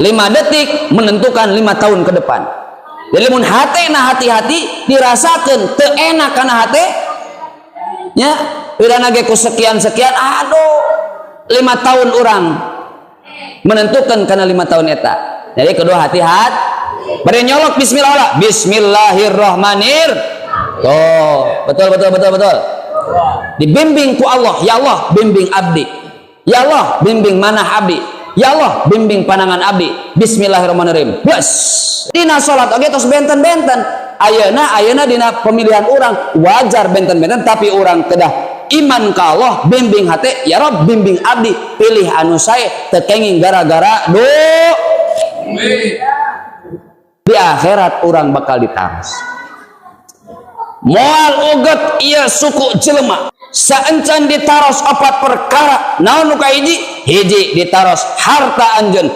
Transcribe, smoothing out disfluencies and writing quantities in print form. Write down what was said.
5 detik menentukan 5 tahun ke depan. Jadi mun hate na hati-hati, dirasakan teu enak kana hate nya, udah ge ku sekian-sekian. Aduh, 5 tahun orang menentukan karena 5 tahun eta. Jadi kedua hati-hati. Bari nyolok, bismillah lah, bismillahirrahmanir. Tuh, betul betul betul betul. Dibimbing ku Allah. Ya Allah, bimbing abdi. Ya Allah, bimbing manah abdi. Ya Allah, bimbing panangan abdi. Bismillahirrahmanirrahim. Bas. Dina salat oge tos benten-benten. Ayeuna ayeuna dina pemilihan orang wajar benten-benten, tapi orang kedah iman ka Allah, bimbing hati, ya Rob, bimbing abdi pilih anu sae, teu kenging gara-gara do. Di akhirat orang bakal ditaros. Moal uget ieu suku jelema saencan ditaros opat perkara. Naon nu kahiji? Hiji, ditaros harta anjeun.